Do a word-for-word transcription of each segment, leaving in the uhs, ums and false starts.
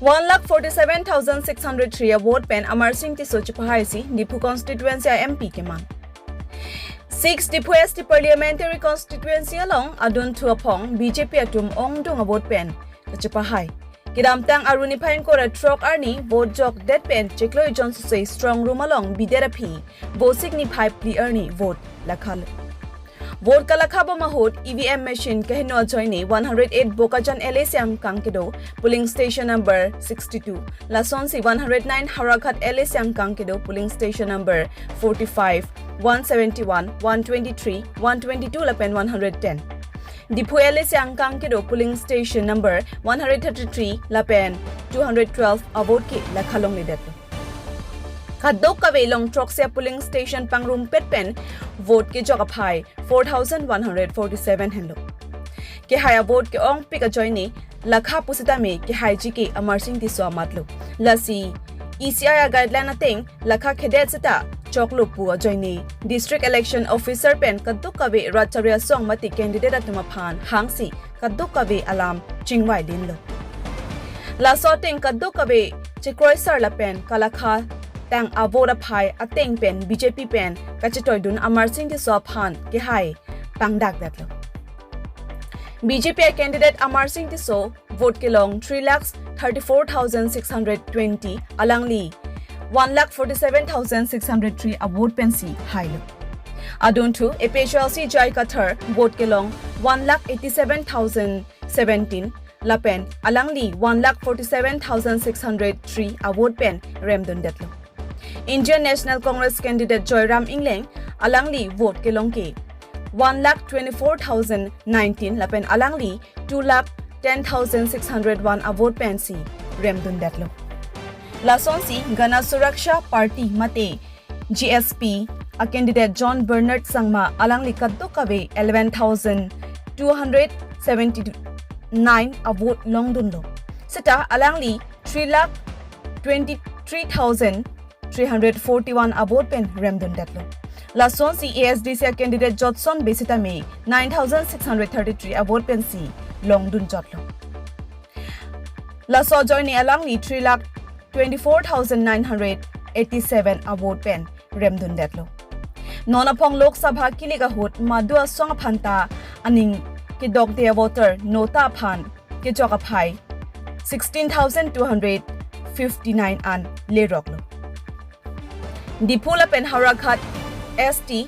One lakh forty-seven thousand six hundred three a vote pen Amarsing Tisso chepahaisi Diphu constituency a M P kemang. Six Diphu S T parliamentary constituency along adunthu aphong B J P atum ongdung a vote pen kachepahai. Kedamtang Aruni phain kora throk arni vote jokdet pen Chiklo Jon Suse strong room along bidet aphi Vosik niphai phli arni vote lakhalo. Vote kalakha bom ahut E V M machine kaheno ajoine one hundred eight Bokajan L A C angkang kedo polling station number sixty-two, lasonsi one hundred nine Howraghat L A C angkang kedo polling station number forty-five, one seventy-one, one twenty-three, one twenty-two lapen one hundred ten. Diphu L A C angkang kedo polling station number one hundred thirty-three lapen two hundred twelve a vote ke lakha longledetlo. Kadokave along throksi a polling station pangrumpet pen vote kejok aphai four thousand one hundred forty-seven henlo. Kehai a vote ke-ongpik ajoine lakha pusitame kehaiji ke Amarsing Tisso amatlo. Lasi E C I a guideline ateng lakha khedet seta choklo pu ajoine District Election Officer pen kadokave rat chari asong mate candidate atum aphan hangsi kadokave alam chingvailinlo. Laso ateng kadokave chekroisar lapen kalakha tang a vote aphai ateng pen B J P pen kachetoidun Amarsing Tisso aphan kehai pangdakdaklo. B J P a candidate Amarsing Tisso vote kelong three lakhs thirty-four thousand six hundred twenty, alangli one lakh forty-seven thousand six hundred three a vote pensi hailo. Adunthu A P H L C J I Kathar vote kelong one lakh eighty-seven thousand seventeen lapen alangli one lakh forty-seven thousand six hundred three a vote pen remdundetlo. Indian National Congress candidate Joyram Engleng alangli vote kelong ke one lakh twenty-four thousand nineteen lapen alangli two lakh ten thousand six hundred one a vote pensi remdundetlo. Lasonsi Gana Suraksha Party mate G S P a candidate John Bernard Sangma alangli kadokave eleven thousand two hundred seventy-nine a vote longdunlo. Seta alangli three lakh twenty-three thousand three hundred forty-one a vote pen remdundetlo. Lasonsi A S D C a candidate Jotson Bey sitame nine thousand six hundred thirty-three a vote pensi longdunjotlo. Laso ajoine alangli three lakh twenty-four thousand nine hundred eighty-seven a vote pen remdundetlo. Non aphong Lok Sabha kilik ahut madu asong aphanta aning kedokde a voter nota aphan kejok aphai sixteen thousand two hundred fifty-nine an leroklo. Diphu lapen Howraghat S T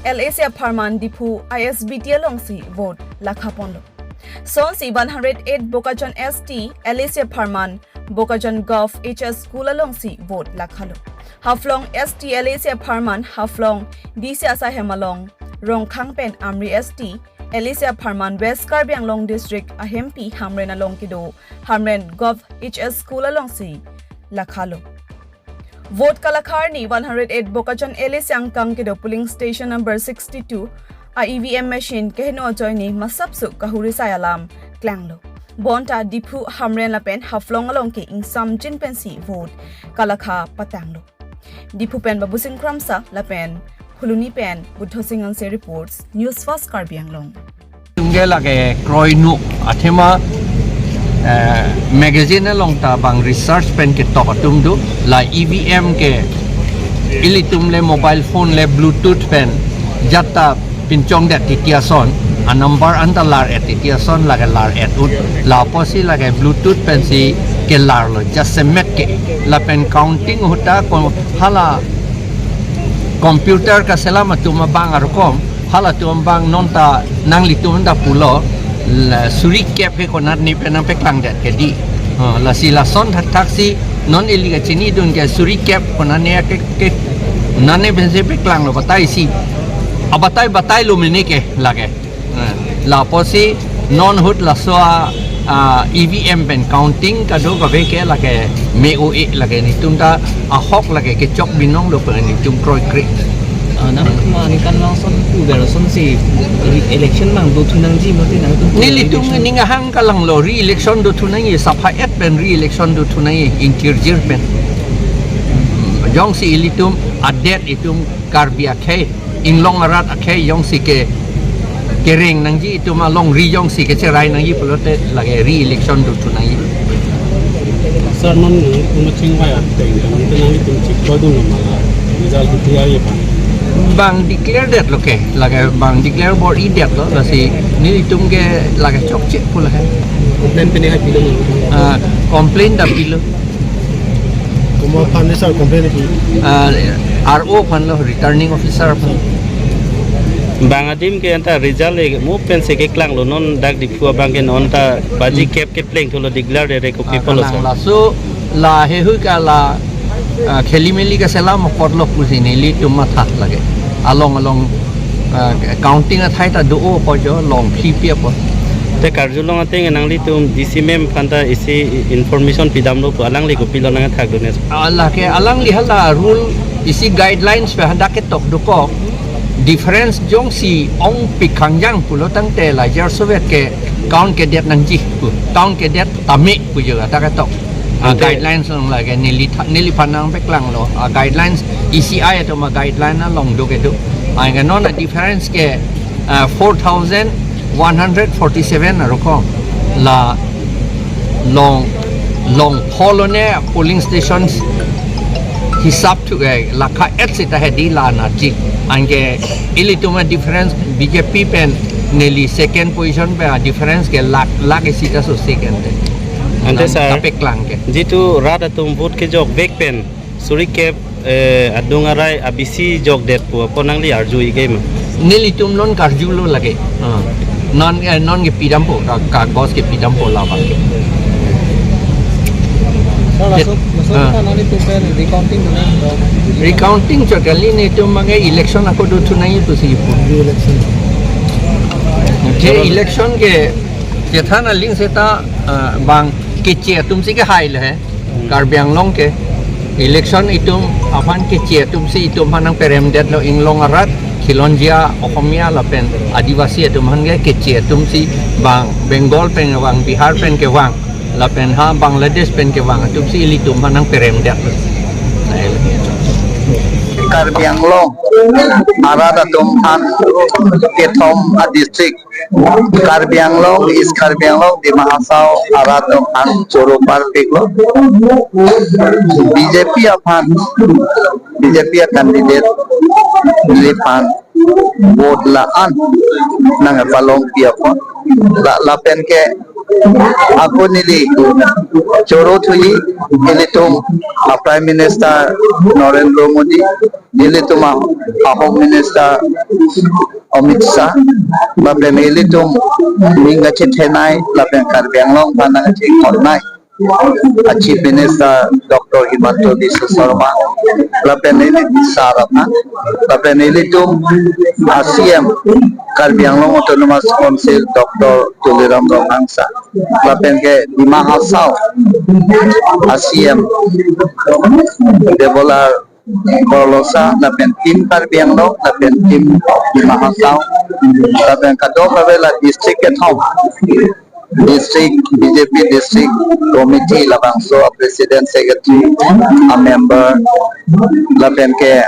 L A C apharman Diphu I S B T alongsi vote lakhaponlo. Sonsi one hundred eight Bokajan S T L A C apharman Bokajan Govt H S School alongsi vote lakhalo. Haflong S T L A C apharman Haflong D C asaihem along Rongkhang pen Amri S T L A C apharman West Karbi Anglong District ahempi Hamren along kedo Hamren Govt H S School alongsi lakhalo. Vote kalakha arni one hundred eight Bokajan L A C angkang kedo polling station number sixty-two a E V M machine keheno ajoine masapsu kahuri sai alam klanglo. Bonta Diphu, Hamren lapen Haflong along ke ingsamjin pensi vote kalakha patanglo. Diphu pen Babusing Kramsa lapen Phuloni pen Buddho Sing Hanse reports, News First Karbi Anglong. Tungge lake kroinu athema, eh, magazine along ta bang research pen ketok atum do, la E V M ke ilitum le mobile phone le Bluetooth pen jat ta pinchongdet titi ason, a number anta lar-et titi ason lake lar-et un. Lapusi lake Bluetooth pensi kelarlo, jasemet ke. Lapen counting ahut ta ko hala computer kaselam atum abang arokom, halatum abang non ta nanglitum ta pulo, la suri kep ke konatne pen nangpeklangdet ke di. Ha, lasi lason thakthak si non ili kachinidun ke suri kep konatne ke, ke nane pensi peklanglo batai si. Abatai batailo mene ke lake. Ha, lapusi non ahut laso a, a, E V M pen counting kadokave ke lake me-o-e lake nelitum ta ahok lake kechok binong lo pen nelitum kroikre. Ah, nang ma ni kan lason pu ber sonsi re-election bang dothu nangji mati nangtum. Nelitum re-election. Ning ahang kalanglo re-election dothu nangji, sapha-et pen re-election dothu nangji, ingkirjir pen. Jongsi ilitum adet itum Karbi akhei, inglong arat akhei jongsi ke kereng nangji, itum alongri jongsi kecherai nangji pulote lake re-election dothu nangji. Sir, non nangtum chingvai ateng, nangtum nangtum chikoi dun nama la, result itu ya, ya, Pak. Bang declare det lo ke, lake bang declare bor-i det lo, lasi nelitum ke lake chokche pu lake. Complaint pine hai pilo nangtum? Ah, complaint ta pilo. Komat aphan ni sir complaint ki? Ah, R O aphan lo, returning officer aphan. Bang adim ke anta result le mo pensi keklang lo, non dak Diphu abang ke non ta baji Hmm. kep kepleng thulo, declare det re ko Ah, pi pulo kalang sir. Laso la hehui ke la, ah, kheli meli ke selam apot lo pusi nelitum matha lake. Along along, ah, counting athai ta do-o po jo long phi pi apot. Te karjulong ateng nanglitum D C ma'am aphan ta isi information pidamlo pu, alangli kopilo nangthak dun ne? Ah, lake alangli hala rule isi guidelines pen hadak ketok dokok. Difference jongsi ongpik khangjang pulo tangte la Jar Soviet ke count kedet nangji pu. Count kedet tame pu jo hadak ketok. Ah, Ante guidelines along lake neli tha-, neliphan nangpeklang lo. Ah, guidelines E C I atum a guideline along do kedo. Anke non a difference ke, ah, four thousand one hundred forty-seven aroko la long, long pho lo ne polling stations hisap thu, eh, lakha et sita hedi la naji. Anke ilitum a difference B J P pen neli second position pen a difference ke lakh, lakh isi ta so second de. Ante nang sir, kapeklang ke. Jitu rat atum vote kejok vek pen suri kep, eh, adung arai abisi jokdet pu apot nangli arju-i ke ma? Nelitum non karjulo lake. Ah. Non, eh, non kepidampo, ka, kagos kepidampo labang ke. Sir, Ket-, laso, laso ah. Kita nanglitum pen recounting dun nang, recounting chot kali, netum abang ke election ako do thu nangji pusi pu. Election. Ke Sir, election ke, kethan aling seta, ah, bang keche atumsi kehai le he. Karbi Anglong ke election itum aphan keche atumsi itum aphan nangperemdet lo, Inglong arat, Khilonjia, Ohomia lapen Adivasi atum aphan ke keche atumsi, bang Bengal pen kevang, Bihar pen kevang, lapen ha Bangladesh pen kevang atumsi ilitum aphan nangperemdet lo. Karbi Anglong arat atum aphan kethom a district, Karbi Anglong, East Karbi Anglong, Dima Hasao arat atum aphan choro parpik lo. B J P aphan, B J P a candidate neliphan vote la-an nangpalongpi apot. La, lapen ke ako neli choro thuji, ilitum a Prime Minister Narendra Modi, ilitum a, a Home Minister Amit Shah, lapen ilitum ning kachethenei, lapen Karbi Anglong aphan nangchethonnei a Chief Minister Doctor Himanta Biswa Sarma, lapen ili sar aphan, lapen ilitum a C M Karbi Anglong Autonomous Council Doctor Tuliram Ronghang sir, lapen ke Dima Hasao a C M Debolal Gorlosa, lapen team Karbi Anglong, lapen team Dima Hasao, lapen kadokave la district kethom, district B J P district committee labangso a president secretary, a member, lapen ke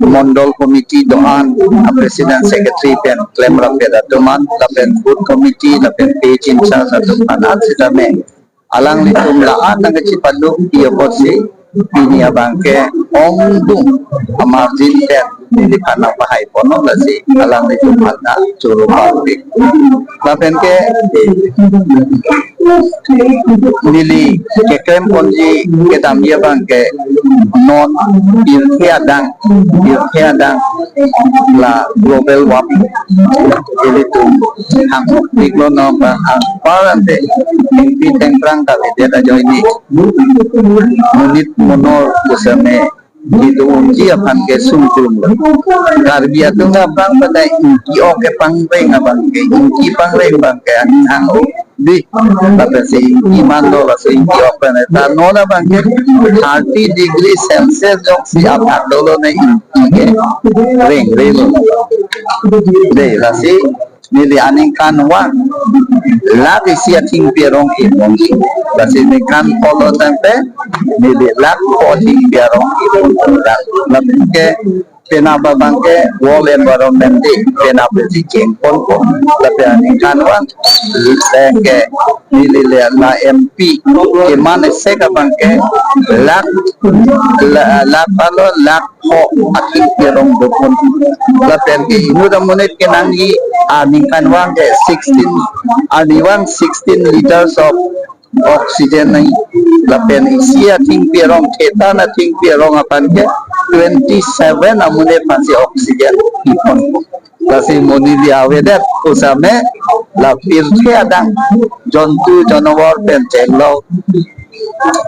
mondol committee do-an a president secretary pen klemrap pen atum an, lapen booth committee, lapen page in charge atum an, an sitame alanglitum la-an nangkachipalongpi apotsi pini abang ke ongdung a margin pen neliphan nangpahai ponlo, lasi alanglitum aphan ta choro parpik. Lapen ke neli keklem ponji kedamji abang ke non pirthe adang, pirthe adang la global warming ilitum hangpiklo, non abang anparta ante thengpi thengphrang kavedet ajoine monit monor pusitame itum unji aphan ke sungkrumlo. Karbi atum aphrang pada ingki ok kepangreng abang ke, ingki pangreng abang ke aning hang-o di. Lapen si ingki manlo, laso ingki ok pen ta non abang ke thirty degree Celsius jongsi athak dolo ne ingki ke rengrelo. Dei, lasi neli aningkan vang lakh isi athengpi arong-i ponji. Lasi ningkan pho lo tangte neli lakh pho athengpi arong-i pon. Lapen ke penap abangke World Environment Day, penap si chengponpo, lapen aningkanvang, lapen ke neli le la M P keman esek abangke lakh, la-, lakh palo lakh pho athengpi arong dopon. Lapen ke inut amonit ke nangji aningkanvang ke sixteen, arnivang sixteen liters of oxygen nangji. Lapen isi athengpi arong, thetan athengpi arong aphan ke twenty-seven amonit aphansi oxygen piponpo. Lasi mo neli avedet pusitame la pirthe adang jontu janwar pen chenglok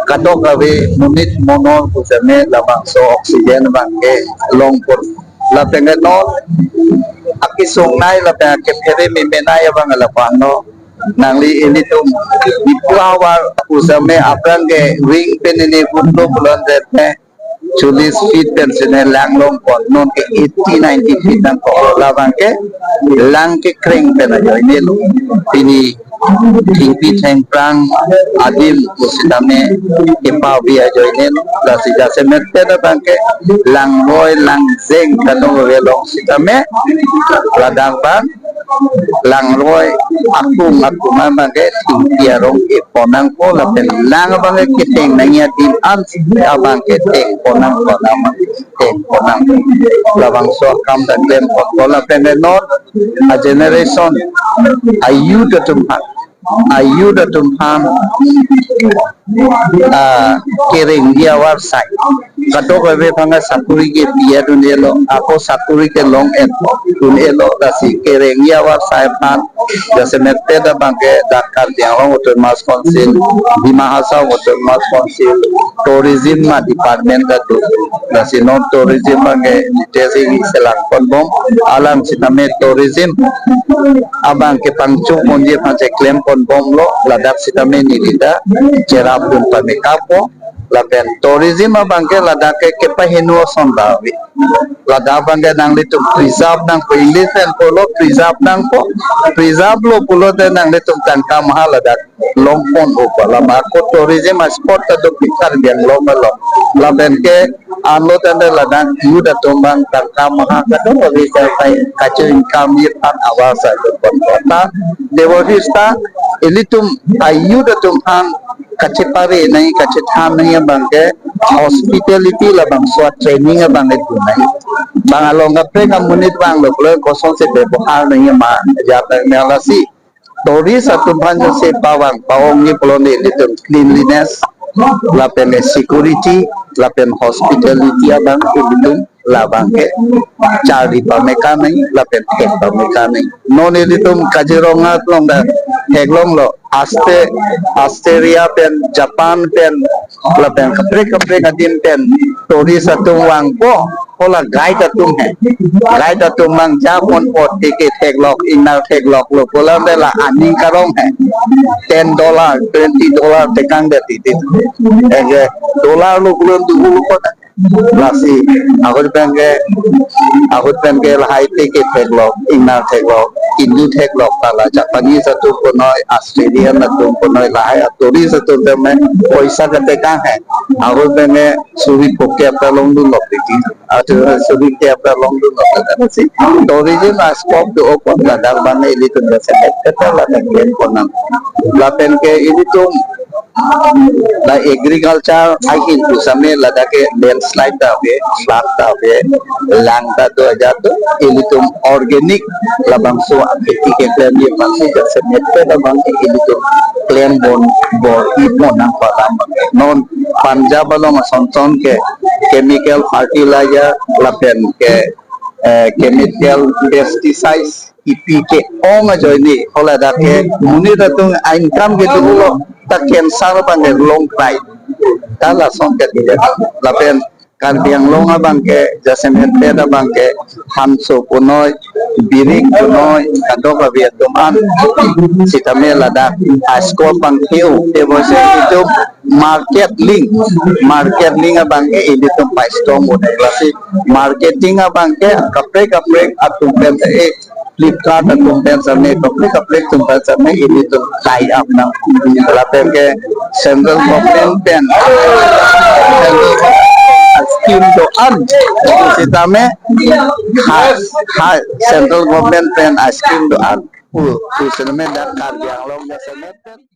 kadokave monit monor pusitame labangso oxygen abangke longpon. Lapen ke non akesung nai lapen akephere memenai abang lapuan lo. Nangli ilitum Diphu havar pusitame aphrang ke ring pen ili hutlo pulote chollis feet pen sene lang longpon, non ke eighty ninety feet nangpo. Labangke lang kekreng pen ajoinelo. Pini thengpi thengphrang adim pusitame kepavi ajoinelo. Lasi jasemet pen abangke langroi langjeng kadokave long sitame ladak abang langroi akung akung abangke thengpi arong kepon nangpo lapen lang abangke keteng nangji adim an abangke tengpon nangpo, lang tengpon nangpo. Labangso akam ta klemponpo lapen non a generation, a youth atum aphan, a youth atum aphan, ah, kerengji avarsai. Kadokave aphan ke sakori kepi-et un-elo, ako sakori kelong-et un-elo, lasi kerengji avarsai aphan jasemet pen abangke dak Karbi Anglong Autonomous Council, Dima Hasao Autonomous Council, tourism ma department ta do. Lasi non tourism abangke Nitesh Engleng chelangponbom, alang sitame tourism abangke pangchungponji aphan cheklemponbomlo, ladak sitame neli ta cherapdun pame kapo. Lapen tourism abangke ladak ke kepaheno ason ta ave. Ladak abangke nanglitum preserve nangpo, English pen pulo preserve nangpo. Preserve lo pulote nanglitum tangka maha ladak longpon upa lama ako tourism a spot ta dopik Karbi Anglong along. Lapen ke anlo tangte ladak youth atum abang tangka maha kadokave ta pai kacho income ji aphan avarsai dopon kota. Devohista ilitum a youth atum aphan kachepare nangji, kachethan nangji abangke hospitality labangso training abang itu nangji. Bang along kaprek amonit vanglo pulo kosonsi bebohar nangji ma ajat nangji lasi tourist atum aphan jongsi pavang pa-ongji pulote ilitum cleanliness lapen security lapen hospitality abang ilitum labangke charli pame kanai lapen thek pame kanai. Non ilitum Kaziranga along ta theklonglo, Aste-, Australia pen, Japan pen, lapen kaprek kaprek adim pen tourist atum vangpo, hala guide atum he. Guide atum vang japonpo, ticket theklok, ingnar theklok lo pulote la aning karong he. Ten dollar, twenty dollar tekang det titit. Ege dollar lo pulo dulu kota. Lasi ahut pen ke, ahut pen ke lahai ticket theklok, ingnar theklok, indu theklok ta la Japanese atum punoi, Australian atum punoi, lahai a tourist atum tame poisa katekang he. Ahut pen ke suri phokep ta longdunlok titi. Atu suri kep ta longdunlok titi. Tourism a scope do-o pon ladak abang ilitum jasemet pen ta ladak klemponang. Lapen ke ilitum la agriculture ahin pusitame ladak ke landslide ta ave, flood ta ave, lang ta do ajat do, ilitum organic labangso akheti keklemji aphansi jasemet pen abang ilitum klembom bor-iponang palam. Non Punjab along asonson ke chemical fertilizer lapen ke, eh, chemical pesticides ipi ke-ong ajoine, hala dak ke monit atum a-income ke dolo, ta cancer abang ke longkrai. Ta lason ke dile. Lapen Karbi Anglong abang ke jasemet pen abang ke hanso punoi, birik punoi, kadokave atum an sitame ladak a scope abang hiu, tebose itum market link, market link abang ke ilitum paistong mo dai lasi marketing abang ke kaprek kaprek atum pen te, eh, Flipkart atum pen same, kaprek kaprek atum pen same ilitum tie up nang. Lapen ke central government pen, central government scheme do-an pusitame, ha, ha, central government pen a-scheme do-an pu, pu sitame dak Karbi Anglong jasemet pen